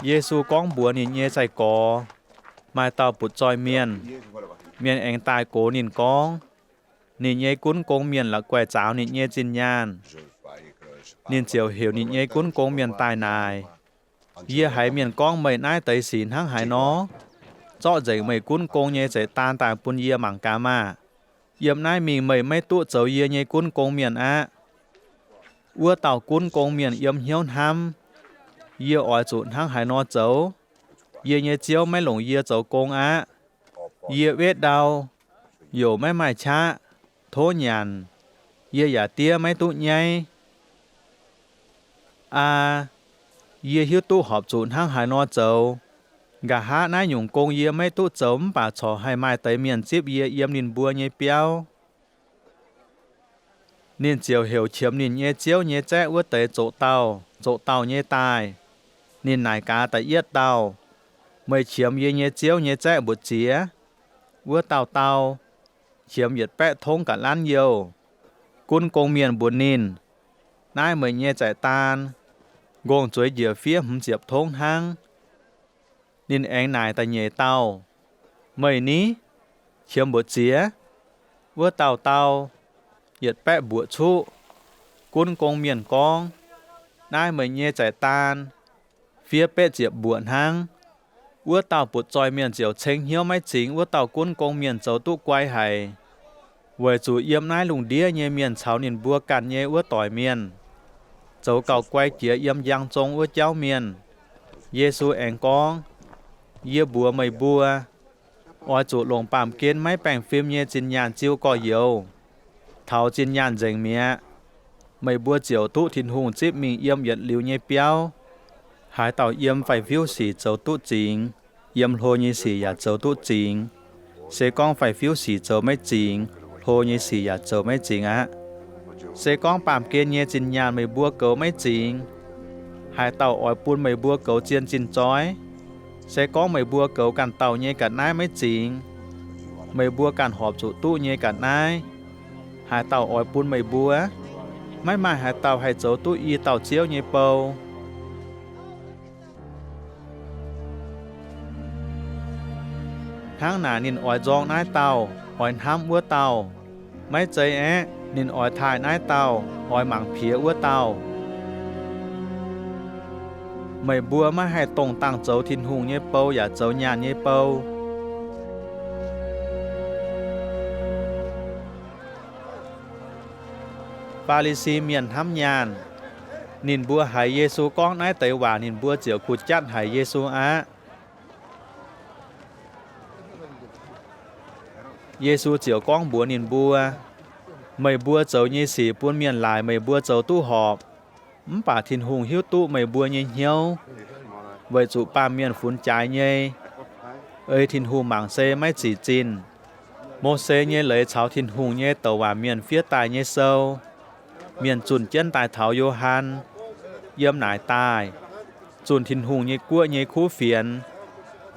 Yesu gorngv mbuox ninh nyei sai-gorx, Maaih dauh butv-zoih mienh. Mienh aengx daaih gox ninh gorngv, ninh nyei gunv gong mienh la'guaih zaaux ninh nyei zinh nyaanh. Ninh ziouc heuc ninh nyei gunv gong mienh daaih naaic, Yie haiz mienh gorngv meih naaiv deix sic hnangv haaix nor? Zorqv nzengc meih gunv gong nyei zeiv daan daaih bun yie mangc gaax maah! Yiem naaiv mingh meih maiv duqv zoux yie nyei gunv gong mienh aqv. Wuov dauh gunv gong mienh yiem hnyouv hnamv, Yie oix zuqc hnangv haaix nor zoux? Yie nyei ziouv maiv longc yie zoux gong aqv. Yie wetv ndau, youc maiv maaih qaqv, tov nyanc, yie yaac diev maiv duqv nyaiv. Aa, yie hiuv duqv horpc zuqc hnangv haaix nor zoux. Nqa'haav naaiv nyungc gong yie maiv duqv zoux mv baac corc haih maaih deix mienh zipv yie yiem ninh mbuo nyei biauv. Ninh ziouc heuc qiemx ninh nyei ziouv nyei zaeqv wuov deix zoqc dauh zoqc dauh nyei daaih. Ninh naaic gaax da'yietv dauh, Meih qiemx yie nyei ziouv nyei zaeqv mbu'ziex? Wuov dauh dau, Qiemx yietc baeqv tongv ga'lanv youh. Gunv gong mienh mbuox ninh, Naaiv meih nyei zaic daan, nqongh zueiz njiec fiev hmz ziepc tongv hnangv. Ninh aengx naaic da'nyeic dauh, Meih ni? Qiemx mbu'ziex? Wuov dauh dau, Yietc baeqv mbuoqc cuqv. Gunv gong mienh gorngv, Naaiv meih nyei zaic daan, fiev betv ziepc mbuoqc hnangv. Wuov dauh butv-zoih mienh ziouc ceng hnyouv maiv zingx wuov dauh gunv gong mienh zoux duqv guai haic, weic zuqc yiem naaiv lungh ndiev nyei mienh caux ninh mbuo ganh nyei wuov doic mienh, zoux gauh guai jiex yiem njang zong wuov jauv mienh. Yesu aengx gorngv, Yie mbuox meih mbuo, oix zuqc longc baamh gen maiv baengh fim nyei zinh nyaanh ziu gorx-youz. Taux zinh nyaanh nzengc mi'aqv, meih mbuo ziouc duqv Tin-Hungh zipv mingh yiem yietc liuz nyei biauv. Haaix dauh yiem faix-fiuv sic zoux duqv zingx, yiem hlo nyei sic yaac zoux duqv zingx. Se gorngv faix-fiuv sic zoux maiv zingx, hlo nyei sic yaac zoux maiv zingx aqv. Se gorngv baamh gen nyei zinh nyaanh meih mbuo goux maiv zingx, haaix dauh oix bun meih mbuo goux zien zinh zoih? Se gorngv meih mbuo goux ganh dauh nyei ga'naaiv maiv zingx, meih mbuo ganh horpc zuqc duqv nyei ga'naaiv, haaix dauh oix bun meih mbuo? Maiv maaih haaix dauh haih zoux duqv i dauh ziouv nyei bou. Hnangv naaic ninh oix nzorng naaiv dauh, oix hnamv wuov dauh. Maiv zei aeqv, ninh oix taaih naaiv dauh, oix mangc piex wuov dauh. Meih mbuo maiv haih dongh dangh zoux Tin-Hungh nyei bou yaac zoux nyaanh nyei bou. Faa^li^si Mienh hnamv nyaanh. Ninh mbuo haiz Yesu gorngv naaiv deix waac ninh mbuo ziouc kuh jatv haic Yesu aqv. Yesu ziouc gorngv mbuox ninh mbuo, Meih mbuo zoux nyei sic bun mienh laaic meih mbuo zoux duqv horpc, mv baac Tin-Hungh hiuv duqv meih mbuo nyei hnyouv, weic zuqc baamh mienh funx jaaix nyei, ei Tin-Hungh mangc se maiv zic zinh. Mose nyei leiz caux Tin-Hungh nyei douc waac mienh fiev daaih nyei sou, mienh zunh jienv daaih taux Yo^han. Yiem naaic daaih, zunh Tin-Hungh nyei guoqv nyei kuv fienx.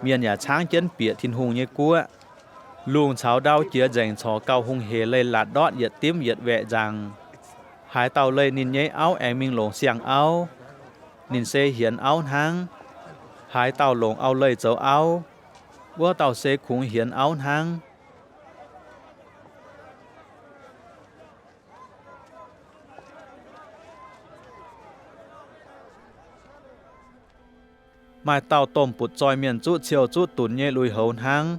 Mienh yaac caangv jienv bieqc Tin-Hungh nyei guoqv. Lungh caux ndau jiex nzengc corc gauh hungh heic leiz-latc ndortv yietc dimv yietc waeqc nzaangc. Haaix dauh leih ninh nyei auv aengx mingh longc siang-auv, ninh se hienx auv hnangv. Haaix dauh longc auv-leih zoux auv, wuov dauh se kungx hienx auv hnangv. Maaih dauh domh butv-zoih mienh zuqv ciou zuqv dunx nyei lui-houx hnangv,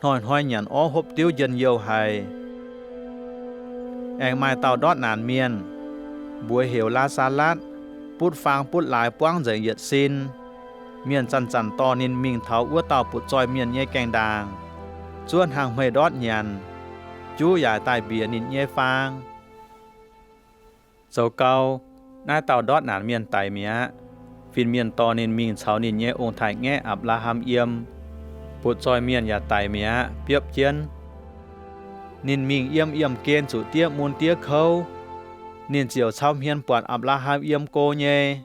hnoi-hnoi nyanc orv hopv diuv njien-youh haic. Aengx maaih dauh ndortv naanc mienh, mbuox heuc Laa^saa^latv, butv faang butv laaix buangv nzengc yietc sin. Mienh zanc-zanc dorh ninh mingh taux wuov dauh butv-zoih mienh nyei gaengh ndaangc, zuov hnangv hmei ndortv nyanc, juv yaaic daaih mbiec ninh nyei faang. Zoux gau, naaiv dauh ndortv naanc mienh daic mi'aqv. Fin-mienh dorh ninh mingh caux ninh nyei ong-taaix-ngaeqv Apc^laa^ham yiem. Butv-zoih mienh yaac daic mi'aqv, biopv jienv. Ninh mingh yiem yiemh gen zuqc diev mun diev kouv. Ninh ziouc cau hmien buatc Apc^laa^ham yiem go nyei,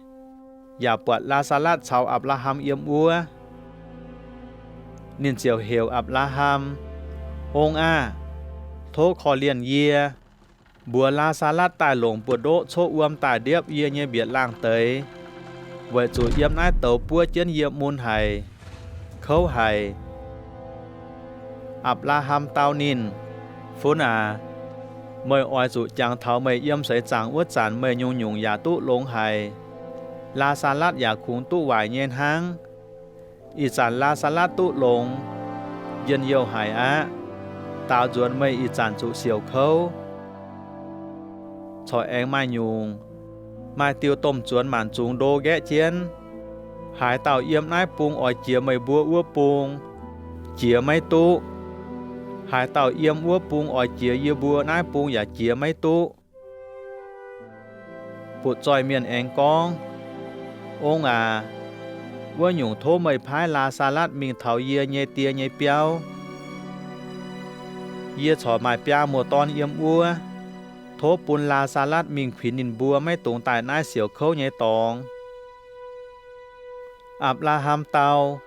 yaac buatc Laa^saa^latv caux Apc^laa^ham yiem wuov. Ninh ziouc heuc Apc^laa^ham, Ong aah! Tov korv-lienh yie, mbuox Laa^saa^latv daaih longc buoz-ndoqv cov wuom daaih ndiepv yie nyei mbietc laangh deix, weic zuqc yiem naaiv douz buov jienv yie mun haic, kouv haic. Apc^laa^ham dau ninh, Fun aac, meih oix zuqc jangx taux meih yiem seix zaangc wuov zanc meih nyungc-nyungc yaac duqv longx haic. Laa^saa^latv yaac kungx duqv waaic nyei hnangv. Ih zanc Laa^saa^latv duqv longx, njien-youh haic aqv. Daaux nzuonx meih ih zanc zuqc siouc kouv. Corc aengx maaih nyungc, maaih diuh domh zuonx maanc zungx ndo nqaeqv jienv. Haaix dauh yiem naaiv bung oix jiex meih mbuo wuov bung, jiex maiv duqv. Haaix dauh yiem wuov bung oix jiex yie mbuo naaiv bung yaac jiex maiv duqv. Butv-zoih mienh aengx gorngv, Ong aac, wuov nyungc tov meih paaiv Laa^saa^latv mingh taux yie nyei die nyei biauv. Yie corc maaih biaa muoz-dorn yiem wuov. Tov bun Laa^saa^latv mingh kuinx ninh mbuo maiv dungx daaih naaiv siouc kouv nyei dorngx. Apc^laa^ham dau,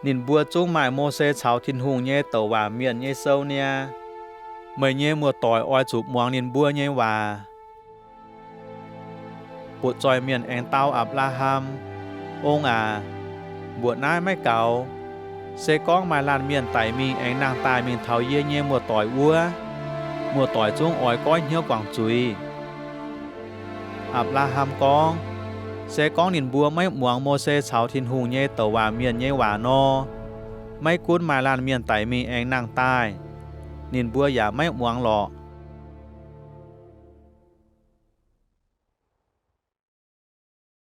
Ninh mbuo zungv maaih Mose caux Tin-Hungh nyei douc waac mienh nyei sou niaa. Meih nyei muoz-doic oix zuqc muangx ninh mbuo nyei waac. Butv-zoih mienh aengx dau Apc^laa^ham, Ong aac, mbuoqc naaiv maiv gaux. Se gorngv maaih laanh mienh daic mingh aengx nangh daaih mingh taux yie nyei muoz-doic wuov, muoz-doic zungv oix goiv hnyouv guangc zuiz. Apc^laa^ham gorngv, Se gorngv ninh mbuo maiv muangx Mose caux Tin-Hungh nyei douc waac mienh nyei waac nor, maiv gunv maaih laanh mienh daic mingh aengx nangh daaih, ninh mbuo yaac maiv muangx lorqc.